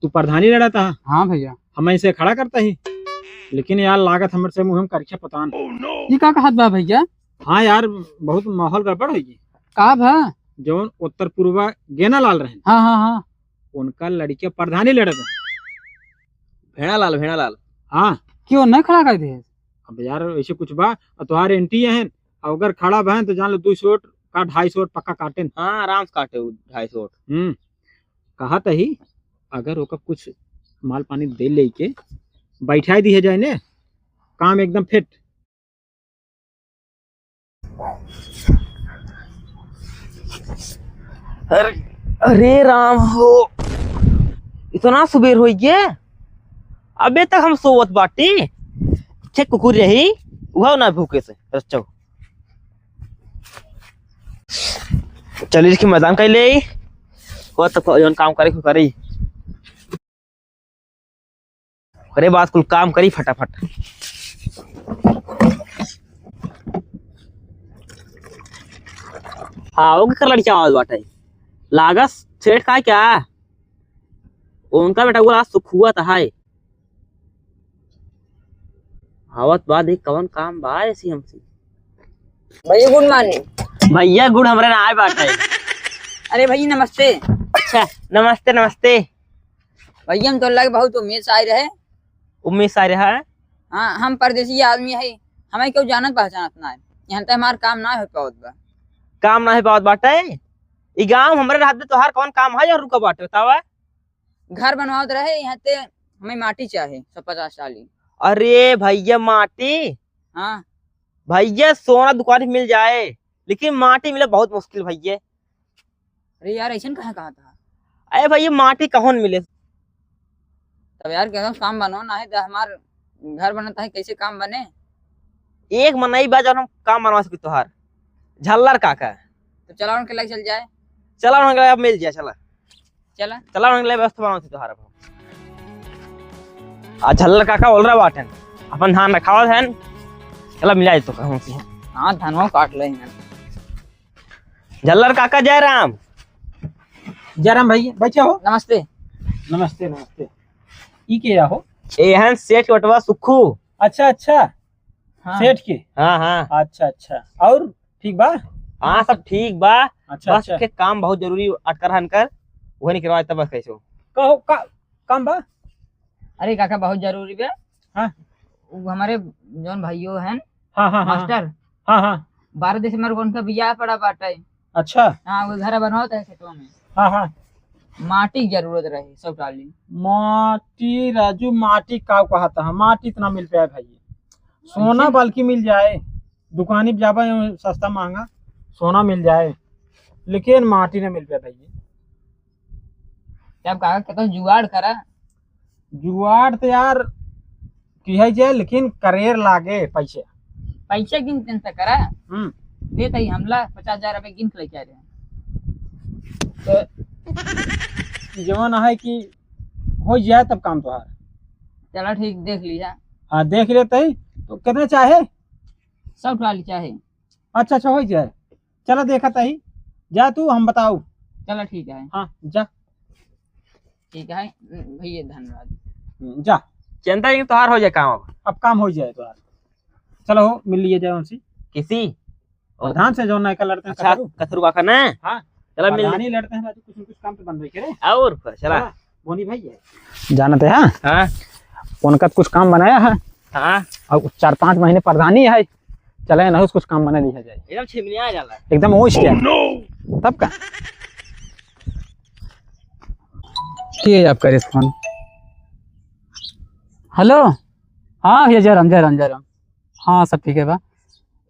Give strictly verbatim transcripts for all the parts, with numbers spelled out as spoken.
तू प्रधानी लड़त हा। हाँ भइया। हम ऐसे खड़ा करता ही, लेकिन यार लागत हमर से मुँह में करिखा पतान। ई का कहत बा भइया? हाँ यार, बहुत माहौल गड़बड़ होई। का भा? जौन उत्तर पूर्वा गेना लाल रहन। हाँ, हाँ, हाँ। उनका लड़िका प्रधानी लड़त है। भेड़ा लाल, भेड़ा लाल। हाँ। क्यों नहीं खड़ा कर दिए? अब यार ऐसे कुछ बा, और तोहार एंटी है, और अगर खड़ा बहन तो जान लो दो सौ का ढाई सौ पक्का काटेन। हाँ, आराम से काटे उ ढाई सौ। हम्म, कहत ही अगर ओकर कुछ माल पानी दे लेके बैठाई दिए जाए ने, काम एकदम फिट। अरे, अरे राम हो, इतना सुबेर हो गए, अबे तक हम सोवत बाटी। छे कुकुर रही, वह ना भूखे से रच्चो। चली इसकी मैदान कर ले, वो तक जौन काम करे को करी। ओकरे बाद कुल काम करी फटाफट। हाँ, ओके कर लड़का आवाज बाटे। लागस सेठ का क्या? उनका बेटा बोला सुखुआ तो है। आवत बा देख कवन काम बा ऐसी हमसे। भैया गुड मॉर्निंग। भैया गुड हमरे ना आए बाटे। अरे भैया नमस्ते। अच्छा नमस्ते नमस्ते। भैया हम तो लगे बहुत उम्मीद से आए रहे। उम्मीद से आए रहे? हाँ, हम परदेसी आदमी है, हमें क्यों जानत पहचानत ना है, यहाँ तक हमार काम ना हो पावत बा। काम ना हो पावत बाटे? ई गाँव हमरे रहते तोहार कौन काम है और रुका बाटे बतावा? घर बनवावत रहे, यहाँ ते हमें माटी चाहे, सौ पचास चाली। अरे भैया माटी? हाँ। भैया सोना दुकान पे मिल जाए, लेकिन माटी मिले बहुत मुश्किल भैया। अरे यार, ऐसन कहाँ कहा था? अरे भैया माटी कहाँ मिले? तब यार, क्या काम बनवाना है तो हमार घर बनता है, कैसे काम बने? एक मनई बा जौन हम काम बनवा सकी तोहार, झल्लर काका। तो चला उनके लगे चल जाए। चला उनके लगे अब मिल जाए, चला। चला। चला उनके लगे व्यवस्था बनावत ही तोहार अब। आ झल्लर काका बोल रहा बाटन, अपन धान रखावत हैं, चला मिला दे तो कहूँ की। हाँ, धनवा काट ले हैं। झल्लर काका जय राम। जय राम भैया, बैठे हो। नमस्ते। नमस्ते, नमस्ते। ई के या हो? ए हन सेठ के बेटवा सुखू। अच्छा, अच्छा। हाँ। सेठ के? हाँ, हाँ। अच्छा, अच्छा। और ठीक बा? हाँ, सब ठीक बा। अच्छा, बस अच्छा। के काम बहुत जरूरी अटकर हन कर, वही निकलवा देता बस कैसे हो। कहो, का, काम बा? अरे काका, बहुत जरूरी बा। हाँ। वो हमारे जौन भाइयों हैं, हाँ, हाँ, हाँ। मास्टर। हाँ, हाँ। बारह दिसंबर को उनका बियाह पड़ा बाटे। अच्छा। हाँ, वो घर बनवाता है खेतवा में। हाँ, हाँ। माटी की जरूरत रही, सौ टाली। माटी, राजू, माटी का कहता है? माटी इतना मिल पाए भाई? सोना ऐसे? बल्कि मिल जाए, दुकानी पे जाबा, यूं सस्ता महंगा सोना मिल जाए, लेकिन माटी ना मिल पाए भाई। तब काका, कितना जुगाड़ करा? जुगाड़ तो यार किया जाए, लेकिन करेर लागे पैसे। पैसे गिन चिंता करा। हम्म। देत ही हमला पचास हजार रुपये गिन के लेके आ रहे हैं। तो जवन है कि हो जाए तब काम तोहार। चला ठीक, देख लिया। हाँ, देख लेते ही। तो कितने चाहे? सौ टाली चाहे। अच्छा, अच्छा, हो जाए। चला देखत ही, जा तू, हम बताऊ। चला ठीक है। हाँ, जा। ठीक है भैया, धन्यवाद। हम्म, जा। चिंता नहीं, तोहार हो जाए काम अब। अब काम हो जाए तोहार। चलो हो, मिल लिए जाए उनसे। किसी? प्रधान से जो नयका लड़ते हैं, अच्छा, कथरू। कथरू काका ने? हाँ। चला मिल प्रधानी लड़ते हैं, बाकी कुछ न कुछ काम तो बन रही करे। और चला। चला, बोनी भाई है। जानते हैं? हाँ। उनका कुछ काम बनाया है। हाँ। और चार पाँच महीने प्रधानी है, चले ना, कुछ काम बना लिया जाए। एकदम छिमनिया जाला। एकदम ओइस के। Oh, no! तब का? के आप करे फोन? हेलो, हाँ भैया, जय राम, जय राम, जय राम। हाँ, सब ठीक है बा।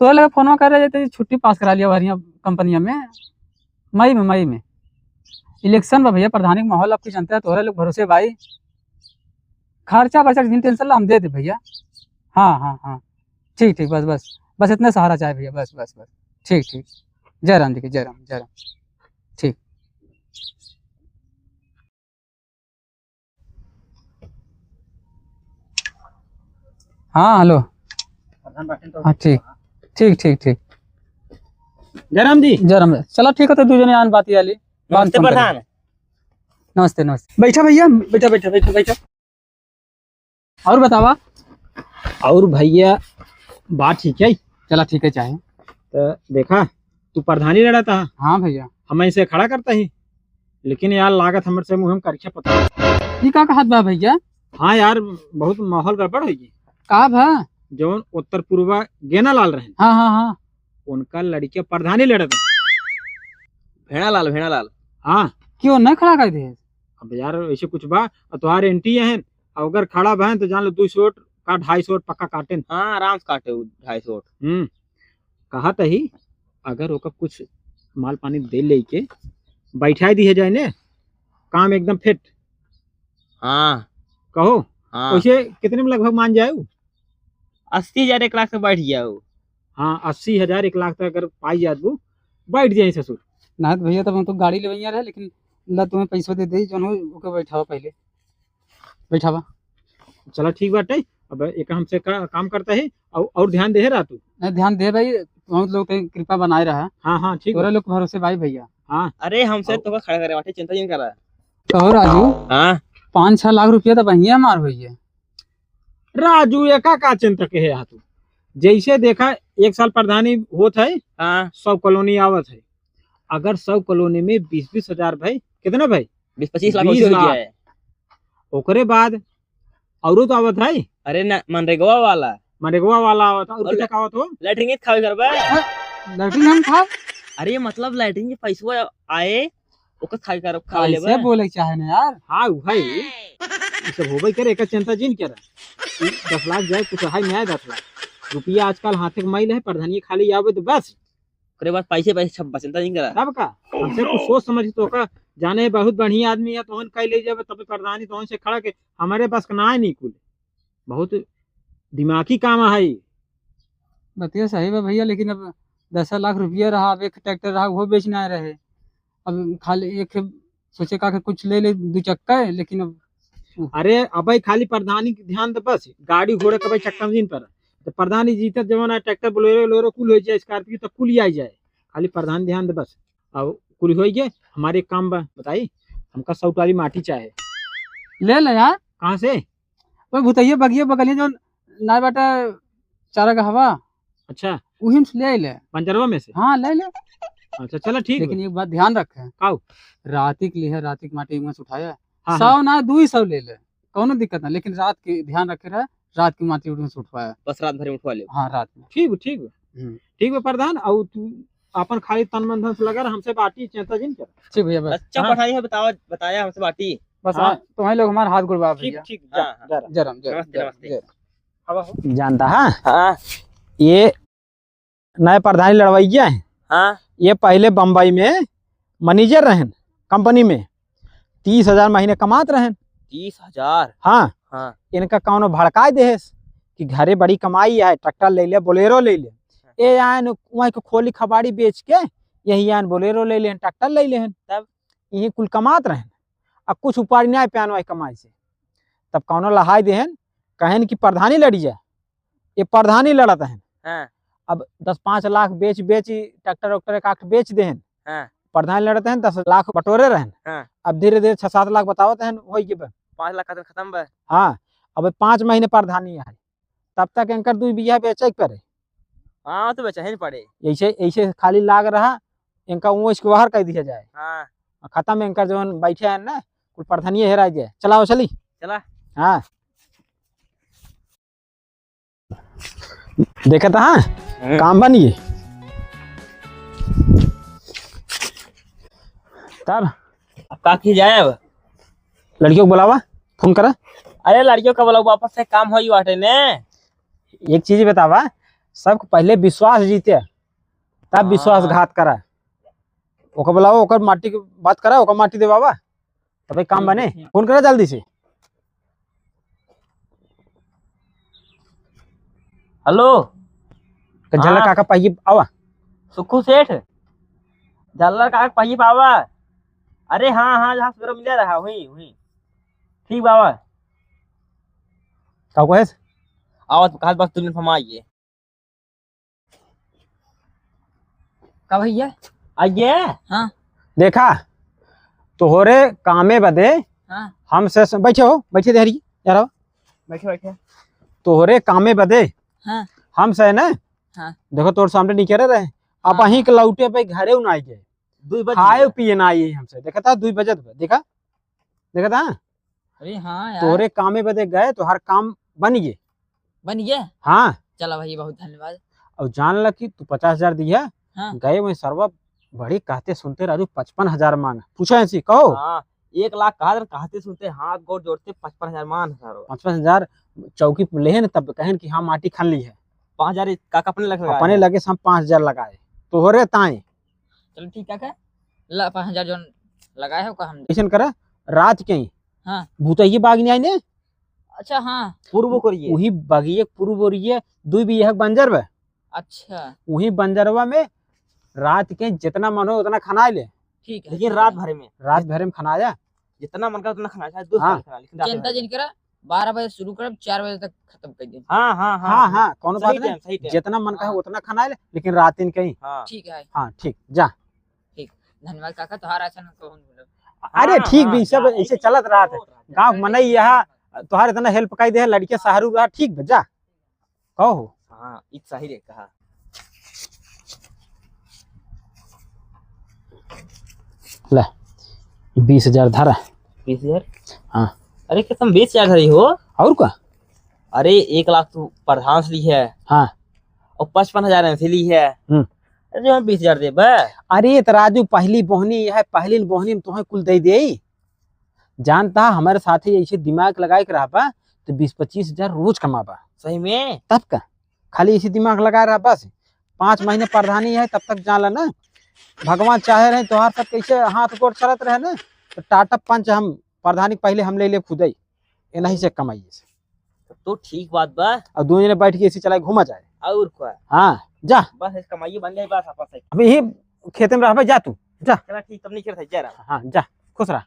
तो लगे फोन कर रहे थे, छुट्टी पास करा लिया बढ़िया कंपनिया में, मई में, मई में। इलेक्शन बा भैया, प्रधानी के माहौल आपकी जनता है, तोहरे लोग भरोसे भाई। खर्चा बर्चा की टेंशन ला, हम दे दे भैया। हाँ, हाँ, हाँ। ठीक, ठीक, बस, बस, बस इतने सहारा चाहे भैया, बस, बस, बस। ठीक, ठीक। जय राम जी की, जय राम, जय राम। ठीक। हाँ, हेलो। हाँ, ठीक, ठीक, ठीक, ठीक। जय राम जी। जय राम। चला, ठीक है, तो दू जने आन बात आली। नमस्ते प्रधान। नमस्ते, नमस्ते। बैठा भइया, बैठा, बैठा, बैठा, बैठा। और बतावा? और भइया, बात ठीक है? चला, ठीक है, चाहे। त देखा, तू प्रधानी लड़त हा। हाँ भइया। हम ऐसे खड़ा करत ही, लेकिन यार, लागत हमर से मुँह में करिछा पता। ई का कहत बा भइया? हाँ यार, बहुत माहौल गड़बड़ होइ गई। का भा? जौन उत्तर पूर्वा गेना लाल रहन। हाँ, हाँ, हाँ। उनका लड़िका प्रधानी लड़त है। भेड़ा लाल, भेड़ा लाल। हाँ। क्यों नहीं खड़ा कर दे? अब यार, ऐसे कुछ बा, और तोहार एंटी है, और अगर खड़ा भैन तो जान लो, दो सौ वोट का ढाई सौ वोट पक्का काटेन। हाँ, आराम से काटे उ ढाई सौ वोट। हम्म। कहत ही, अगर ओकर कुछ माल पानी दे लेके बैठाई दिहे जाए ने, काम एकदम फिट। हाँ। कहो, हाँ। वैसे कितने में लगभग मान जाए उ? अस्सी हजार एक लाख तक बैठ जाए उ। हाँ, अस्सी हजार एक लाख तक अगर पाई जात वो, बैठ जाए ससुर। ना तो भइया, तब हम तो गाड़ी लेवइया रहे, लेकिन ला तुम्हें पैसो दे दे, जौन हो ओके बैठावा पहले। बैठावा। चला ठीक बाटे, अब एक हमसे का, काम करता है, और, और ध्यान दे रहा तू। नहीं, ध्यान दे भाई, तुम लोग के कृपा बनाए रहा। हाँ, हाँ, ठीक तोरा बा। लोग के भरोसे भाई भइया। हाँ। अरे, हमसे और तो खड़ा करे बाटे, चिंता जिन करा। कहो राजू, हाँ। पाँच छह लाख रुपया तो बढ़िया मार होई है। राजू, एका का चिंता के है तू? जैसे देखा, एक साल प्रधानी होत है, हाँ। सौ कॉलोनी आवत है। अगर सौ कॉलोनी में बीस बीस हजार भाई, कितना भाई? बीस पच्चीस लाख बीस वैसे हो लाख। गया है। ओकरे बाद औरो तो आवत है। अरे ना, मनरेगवा वाला। मनरेगवा वाला आवत है, और और कितना ले-, का आवत हो? लैट्रिन के खावे करबे? हाँ, लैट्रिन हम खाब? अरे मतलब लैट्रिन के पैसवा आए, ओकर खाए कर, खा लेबे। ऐसे बोले के चाहे ना यार। हाँ, उ भाई, ई सब होबे करे, एकर चिंता जिन करा। ई दस लाख जाए, कुछ है नहीं दस लाख। रुपया आजकल हाथे के माइल है, प्रधानी खाली आवे तो बस। ओकरे बाद पैसे, पैसे छप बस, चिंता नहीं करा। तब का? हमसे कुछ सोच समझ के तो का जाने, बहुत बढ़िया आदमी है, तोहन कह ले जाबे, तब प्रधानी तोहन से खड़ा के हमारे बस का ना है नहीं कुल। बहुत दिमागी काम है। बतिया सही बा भइया, लेकिन अब दस लाख रुपया रहा, अब एक ट्रैक्टर रहा, वो बेचना रहे। अब खाली एक सोचे का के कुछ ले ले दू चक्का है, लेकिन अब अरे अबे खाली प्रधानी के ध्यान दे बस, गाड़ी घोड़े के भाई चक्का में जिन पर। तो प्रधानी जीतत जमाना ट्रैक्टर, बोलेरो, लोरो कुल हो जाए, स्कॉर्पियो तो कुल ही आ जाए, खाली प्रधान ध्यान दे बस। अब कुल हो गए, हमारे एक काम बा, बताई, हमका सौ ट्राली माटी चाहे। ले ले यार। कहाँ से? ओए भुतैया बगिया बगलिया जौन नाय बाटा चारा गहवा। अच्छा। उही में से ले आइले। बंजरवा में से? हाँ, ले ले। अच्छा, चला ठीक लेकिन बा। एक बात ध्यान रखे। काऊ? राती के लिए है, राती के माटी में से उठाया। हाँ, सौ हाँ। ना, दो ही सौ ले ले, कौनो दिक्कत ना, लेकिन रात के ध्यान रखे रहे, रात के माटी उठ में से उठवाया। बस रात भर में उठवा ले। हाँ, रात में। ठीक बा, ठीक बा। हम्म। ठीक बा प्रधान, और तू अपन खाली तन मन धन से लगा रहा, हमसे बाटी चिंता जिन कर। ठीक भैया, बस। अच्छा, हाँ। पढ़ाई है, बतावा, बताया हमसे बाटी। बस हाँ। आ, तुम्हारे लोग हमारे हाथ गुड़वा ठीक, भैया। ठीक, जा, हाँ, हाँ। जा रहा। जरम, जरम, नमस्ते, जरम, नमस्ते। जरम। अब आओ। जानता है? हाँ। ये नए प्रधानी लड़वैया हैं। हाँ। ये पहले बम्बई में मैनेजर रहन कंपनी में, तीस हजार महीने कमात रहन। तीस हजार? हाँ। हाँ। इनका कौनो भड़काए देहेस कि घरे बड़ी कमाई है, ट्रैक्टर ले ले, बोलेरो ले ले। अच्छा। ये आयन वहीं के खोली खबाड़ी बेच के यही आयन बोलेरो ले लेहन, ट्रैक्टर ले लेहन। तब? यही कुल कमात रहन। अब कुछ उपाड़ी ना प्यान वही कमाई से। तब कौनो लहाई देहन, कहन कि प्रधानी लड़ी जा। ये प्रधानी लड़त हैं। हाँ। अब दस पाँच लाख बेच, बेच ट्रैक्टर वैक्टर एक आख बेच देहन। हाँ। प्रधानी लड़त हैं, दस लाख बटोरे रहन। हाँ। अब धीरे धीरे छह सात लाख बतावत हैं, होई के बा। पाँच लाख खत्म, खत्म बा। हाँ, अब पाँच महीने प्रधानी है, तब तक इनकर दुई बीघा बेचे के पड़े। हाँ, तो बेचे ही पड़े। ऐसे, ऐसे खाली लाग रहा, इनका वो इसको बाहर कर दिया जाए। हाँ। खत्म इनकर जवन बैठे हैं ना, कुल प्रधानिये हेरा जाए। चलाओ, चली। चला। हाँ। देखत हाँ, हम्म। काम बनी। तब अब का की जाए अब? लड़कियों को बुलावा, फोन करा। अरे लड़कियों का बुलाओ, वापस से काम होई बाटे ने। एक चीज बतावा, सबको पहले विश्वास जीते, तब हाँ। विश्वासघात करा। ओकर बुलावा, ओकर माटी के बात करा, ओकर माटी देवावा। तबे काम बने। फोन करा जल्दी से। हेलो। तो झल्लर हाँ। काका पाइए आवा। सुखू सेठ, झल्लर काका पाइए आवा। अरे हाँ, हाँ, जहाँ सुबह मिला रहा, वही, वही। ठीक बाबा। का कहेस? आवा, तो कहा बस तुमने फरमाइए। का भैया? आइए। हाँ। देखा, तोहरे कामे बदे हाँ। हमसे स-, बैठे हो, बैठे देहरी, यार, बैठे, बैठे। तोहरे कामे बदे हाँ। हमसे ना, हाँ। देखो, तोर सामने निकरे रहे, अब हाँ। अहीं के लौटे पे घरे उ ना आई गए, दुई बज खाए गया। पिए ना आई हमसे। देखा था, दुई बजत बा, देखा, देखा था। अरे हाँ यार। तोहरे कामे बदे गए, तोहार काम बन गए। बन गए? हाँ। चला भाई, बहुत धन्यवाद। और जान ला कि तू पचास हजार दिया, हाँ। गए वहीं सरवा बड़ी कहते सुनते राजू पचपन हजार मांग। पूछा ऐसी, कहो। हाँ, एक लाख कहा था, कहते सुनते हाथ गोड़ जोड़ते पचपन हजार मांग सरवा। पचपन हजार चौकी पे लेहे न, तब कहन कि हाँ, माटी खान ली है। पाँच हजार का अपने लगे लगाए अपने हैं। लगे से हम पाँच हजार लगाए, तोहरे ताए। चलो ठीक है, का? ला, पाँच हजार जोन लगाए हो का हम। ऐसन करा, रात के ही हाँ। भूतैया बाग नहीं आई ने? अच्छा, हाँ। पूर्व कोरिये। वही बगिये पूर्व कोरिये, दुई बीघा के बंजर बा। अच्छा। वही बंजरवा में रात के जितना मन हो उतना खाना ले। ठीक है, लेकिन ठीक रात है। भर में। रात भर में खाना आया। जितना मन का उतना खाना, चाहे दो हाँ। खाना, लेकिन रात चिंता भर में। जिन करा, बारह बजे शुरू करब, चार बजे तक खत्म कर देब। हाँ, हाँ, हाँ, हाँ, हाँ। हाँ, कौनो सही बात नहीं। टाइम, सही टाइम। जितना मन का हाँ। उतना खाना ले, लेकिन रातिन के ही। हाँ। ठीक है। हाँ, ठीक, जा। ठीक, धन्यवाद काका, तोहार ऐसा ना कहूँ बोलब। अरे हाँ, ठीक हाँ, भी, सब जा, ऐसे ऐसे चलत रहा था। चलत रहा था। गाँव के मनई यहाँ तोहार इतना help कई दे, लड़के सहरू रहा, ठीक बा, जा। कहो। हाँ, ई सही रे कहा। ले, बीस हजार धरा। बीस हजार? हाँ। अरे, कितना बीस हजार धरी हो? और का? अरे, एक लाख तू प्रधान से ली है। हाँ। और पचपन हजार से ली है। हम्म। अरे, जो हम बीस हजार देबे। अरे, तो राजू, पहली बोहनी है, पहली बोहनी में तोहे कुल दे दे। जानता, हमारे साथे ऐसे दिमाग लगाए के रहबा, तो बीस पच्चीस हजार रोज कमाबा। सही में? तब का? खाली ऐसे दिमाग लगाए रहा बस। पाँच महीने प्रधानी है, तब तक जान ला ना। भगवान चाहे रहे, तोहार सब कैसे हाथ गोड़ चलत रहे ना, तो टाटा पंच हम प्रधानी पहले हम ले ले खुदई, ये नहीं से कमाइए से। तो ठीक बात बा। और दोनों जने बैठ के ऐसे चलाए घूमा जाए। और का? हाँ, जा। बस इस कमाइए बन जाए बस आपस में। अभी यही खेते में रहबे, जा तू, जा। चला ठीक, तब नहीं करता, जा रहा। हाँ, जा, खुश रह।